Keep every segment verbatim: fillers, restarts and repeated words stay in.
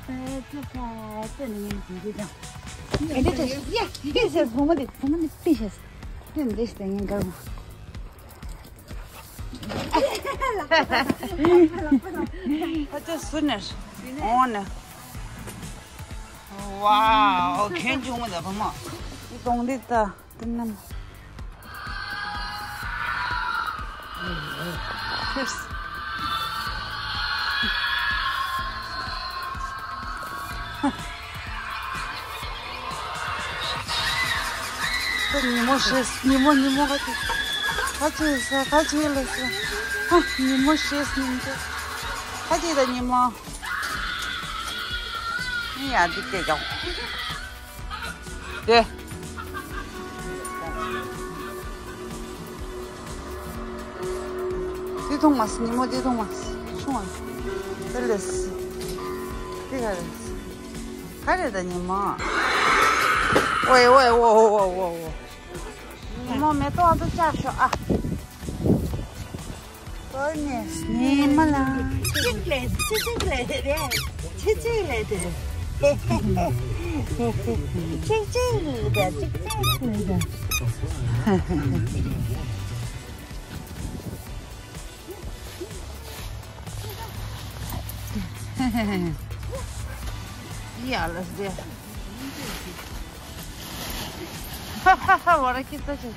ཨེ་ཙི་ཁ་ཙི་ནི་ངན་ཟིན་གྱི་ཀྱང་། ཨེ་འདི་ཏི་ཡ་ཏི་ཤེས་བུ་མོ་དེ་བུ་མོ་དེ་ཏི་ཤེས་ཏི་འདི་ཤེས་ངན་གར་མོ། ཁ་ཅིག་སུ་ནས་འོང་ནས། ཝའོ་ཁྱོད་ཆུང་མོ་དེ་བུ་མོ། ཏི་གདོང་འདི་ལྟ། དེ་ནམ། ཉི་མོ་ཤེས། ཉི་མོ་ཉི་མོ་ག་ཅི། ག་ཅི་ཟེར། ག་ཅི་ལ་ཟེར། ཨ་ཉི་མོ་ཤེས་ཉིན་ཏེ། ག་ཅི་ད་ཉི་མོ། ནི་ཡ་འདི་སྐད་ཀྱང་། དེ། དེ་མཐོང་མ་སོང་། ཉི་མོ་དེ་མཐོང་མ་སོང་། ཆུང་བ། དེ་ལས། དེ་ག་རེ། ག་རེ་ད་ཉི་མོ། ཝེ་ཝེ་ཝོ་ཝོ་ཝོ་ཝོ། ཉི་མོ་མེ་ཏོག་ཏུ་བཅར་ཤོག་ཨ། ཉི་མ་ལ། ཅིག་ལས་ཅིག་ཅིག་ལས་རེད། ཅིག་ཅིག་ལས་དེ། ཅིག་ཅིག་ལས་དེ་ཅིག་ཅིག་ལས་དེ། ཡ་ལ་སྡེ། ཧ་ཧ་ཧ། ཝ་ར་ཀི་ཙ་ཆེ།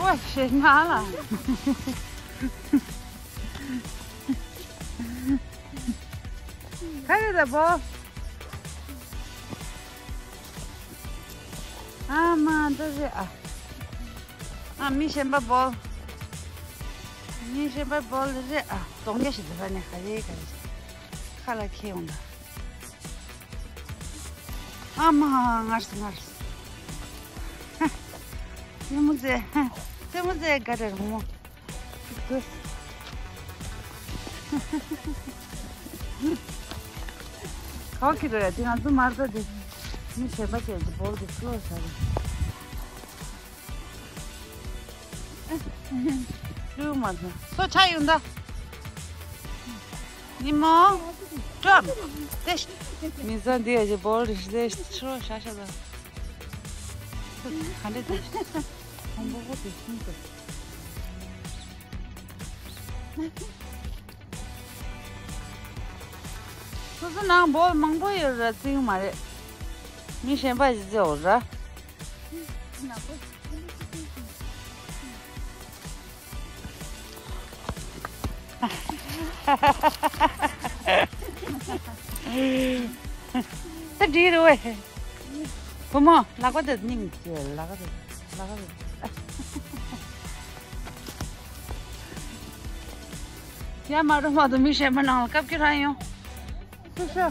ཝ་ཤེ་ན་ལ། ག་རེ་ད་བོ། ཨ་མ་འདི་རེད་ཨ། ཨ་མི་གཞན་པ་བོ། མི་གཞན་པ་བོ་རེད་ཨ། གདོང་རྒྱ་ཞིག་འདི་ས་ནས་ག་རེ་ག་རེ། ཁ་ལ་ཁེལ་འོང་ད། ཨ་མ་ངར་སོང་ངར་སོང་། རྩེད་མོ་རྩེ། རྩེད་མོ་རྩེ་ག་རེ་རུང་མོ། ག་གི་རེད་དེ། ང་ཚོ་མར་ད་དེ་མི་གཞན་པ་བྱས་ཏེ་བོ་དེ་ཤོར་ས་རེད། ལུས་མ་སོང་། སོ་ཆ་ཡོང་ད། ཉི་མོ། ཀྲོམ། དེ། མི་ཚང་འདི་ཡ་ཅི་བོ་རེ་ཤི་དེ་ཤི་ཤ་ཤ་ད། ག་འདྲ་དེ། ཁོང་པོ་པོ་དེ་ཤིན་ཏུ། སོ་སོ་ནང་བོ་མང་པོ་ཡོད་ར་བརྩི་གི་མ་རེད། མི་གཞན་པ་ཞིག་བརྩི་འོ་ར། ད་འགྲིག་རེད་བས། བུ་མོ་ལག་པ་དེ་སྙིང་རྗེ་ལག་པ་དེ་ལག་པ་དེ། ཡ་མ་རུ་མ་དུ་མི་གཞན་པ་ནང་ལ་བཀབ་ཀྱི་རང་ཡོང་། ཤོ་ཤོ།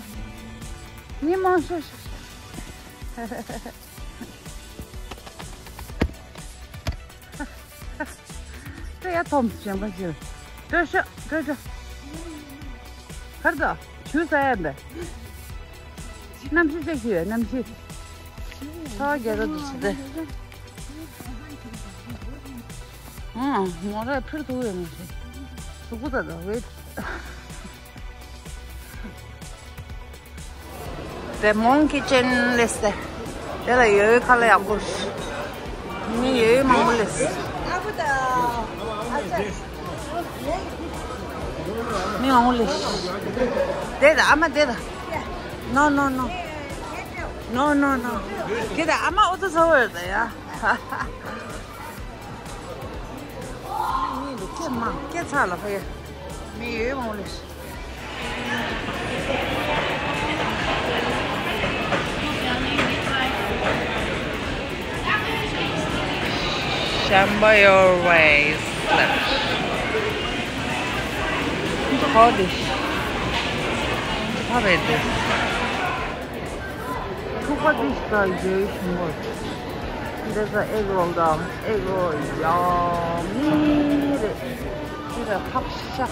མི་མང་ཤོ་ཤོ་ཤོ། ད་ཡ་ཐོམ་གཞན་པ་ཞིག་སྤྲོ་ཤོག་སྤྲོ་ཤོག་གར་དོ་ཆུ་ས་ཡ་འདི། གནམ་གཤིས་ཅིག་ཞིག་ཡོད་གནམ་གཤིས། ཚ་བ་རྒྱ་རོ་འདུག་ཟེར་ཏེ། ཨང་། མོ་ར་ཕིར་ཐུག་ཡོད་མ་ཤེས། གཟུགས་པོ་ད་ད་ཝེ། དེ་མོང་ཁི་ཅན་ལེས་ཏེ། དེ་ལ་ཡོད་ཁ་ལ་ཡག་པོ། མི་ཡོད་མང་པོ་ལེས། མི་མང་པོ་ལེས། དེ་ད་ཨ་མ་དེ་ད། No, no, no. No, no, no. དེ་ད་ཨ་མ་ཨོ་ཙི་ཚ་བོ་ཡོད་ད་ཡ། མི་འདུག་སྐད་མང་སྐད་ཚ་ལ་ཕ་ཡ། མི་ཡོད་མང་པོ་ལེས། Remember your ways left. How this? How is this? ཐུག་པ་འདི་ཞིག་ག་ཡོད་བཞིན་པ། འདི་ཚོ་ཨེག་རོལ་དང་ཨེག་རོལ་ཡང་མི་རེད། འདི་ལ་ཐག་ཤ།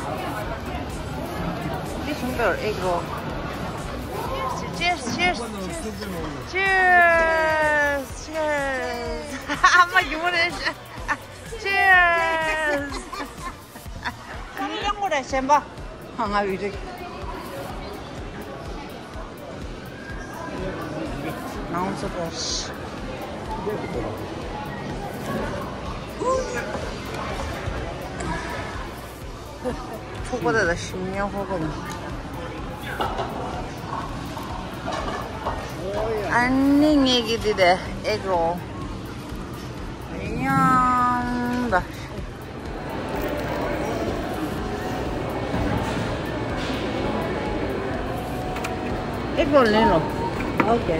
འདི་བྱུང་དོར་ཨེག་རོལ། Cheers, cheers, cheers, cheers, cheers. ཨ་མ་གྱུ་མོ་རེད། Cheers. ཡང་ངོ་ར་གཞན་པ། ང་བི་རིག་ཚོ་པར། ཕུག་པ་དང་ཞིམ་ཉམས་ཕུག་པ་ནི། ཨ་ནི་ངེད་ཀྱི་འདི་དེ་ཨེག་རོལ་ཡང་ད། एक बोल ले लो। ओके।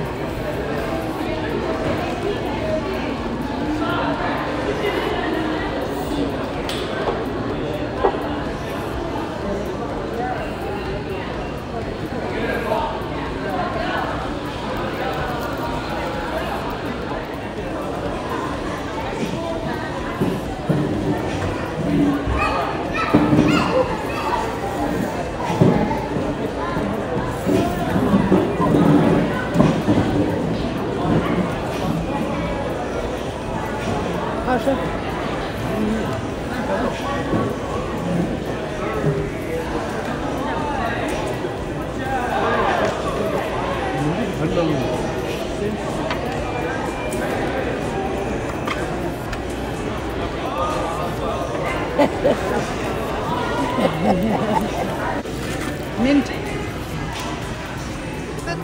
མིན། ད་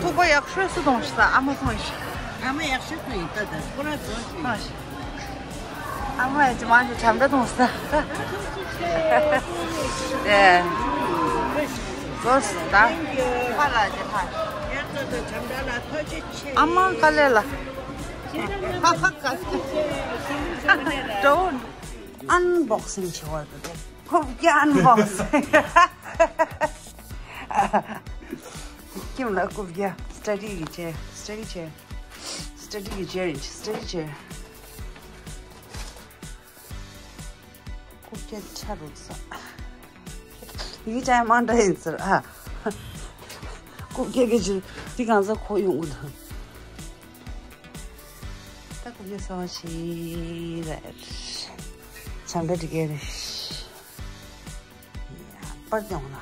ཐུག་པ་ཡག་ཤོས་སུ་གཏོང་ཤི་ས་ཨ་མ་གཏོང་ཤི། ཨ་མ་ཡག་ཤོས་ཐུག་ཡིན་ད་ད་ཁོ་ར་གཏོང་ཤི། གཏོང་ཤི། ཨ་མ་ཡ་ཅི་མ་ཞིག་ཁྲམ་ད་གཏོང་ས། ཨེ། ཟོས་ད། ཕ་ལ་ཅི་ཕ། ཨ་མ་ག་ལེ་ལ། ཧ་ཧ་ག་ལེ། འགྲོ། ཨན་བོག་སིང་བྱེད་པ་དེ། རྐུབ་བཀྱག་ཨན་བོག་སིང་། ཁྱིམ་ལ་རྐུབ་བཀྱག་སི་ཊ་ཌི་གི་ཆེ། སི་ཊ་ཌི་ཆེ། སི་ཊ་ཌི་གི་ཆེ་རེད། སི་ཊ་ཌི་ཆེ། རྐུབ་བཀྱག་ཆ་རུག་ས། ཡིག་ཆ་ཡང་མང་དྲགས་ཡིན་ཟེར་ཨ། རྐུབ་བཀྱག་གི་ཆེ་དེ་གང་ས་ཁོ་ཡོང་གི་འདུག་ད་རྐུབ་བཀྱག་གསར་པ་ཞིག་རེད། བྱམས་པ་འདི་ག་རེད། པར་ཀྱང་ལ།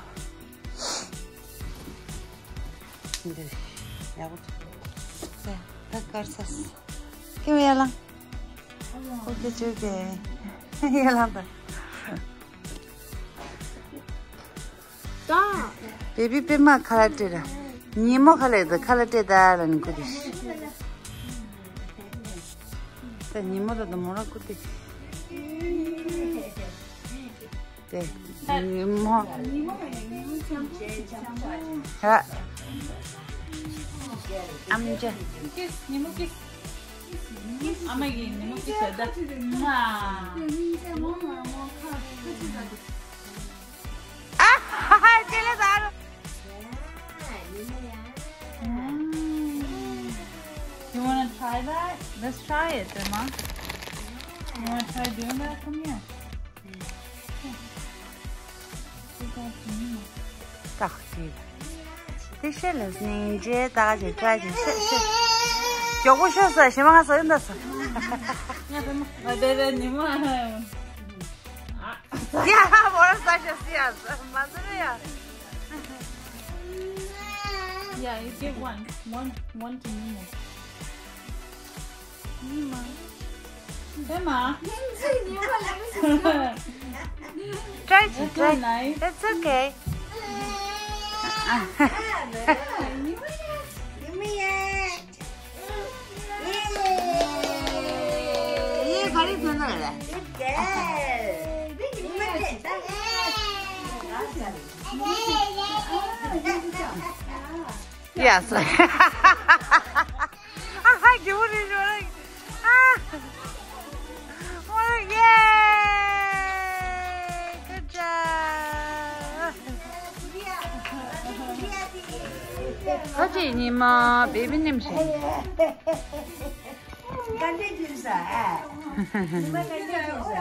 འདི་ཡག་པོ་འདུག་ད་དཀར་ས། ཀེ་མེ་ཡ་ལང་། ཨོ་ཀེ་ཅོ་ཀེ། ཡ་ལང་ད། ད། བེ་བི་པད་མ་ཁ་ལག་སྤྲད་ར། ཉིན་མོ་ཁ་ལག་ད་ཁ་ལག་སྤྲད་ད་ལ་ནི་ཀུ་དི། ད་ཉིན་མོ་ད་ད་མོ་ར་ཀུ་དི། དེ། ཉིན་མོ། ཧ། ཨམ་ཅེ། ཨ་མ་གིས་ཉིན་མོ་ཀི་ཟེར་ད། ཨ་ཧ་ཧ་ཧ། ཅེ་ལེ་ཟ་རོ། You wanna try that? Let's try it, Emma. You wanna try doing that? Come here. ཏག་ཏིག་དེ་ཤེས་ལ་སྙིང་རྗེ་ཏག་ཅིག་ཏག་ཅིག་ཤེས་ཤེས། མགྱོགས་པོ་ཤོད་ས་ཞི་མ་ང་ས་ཡོད་འདའ་ས། ང་དེ་རེ་ཉི་མ། ཡ་མོ་ར་ས་ཤ་སི་ཡ་ས་མ་ཟེར་ཡ། Yeah, you give one. One, one to Nemo. Nemo. Emma. Try to try. That's nice. That's okay. Nemo. Yes. Aha, give it a try. Ah. Oh, yay! Good job. ཁ་ཅིག་ཉི་མ་བེ་བི་ནེམ་ཞིག་ག་འདྲས་འདུག་ཟེར། ཉི་མ་ག་འདྲས་འདུག་ཟེར།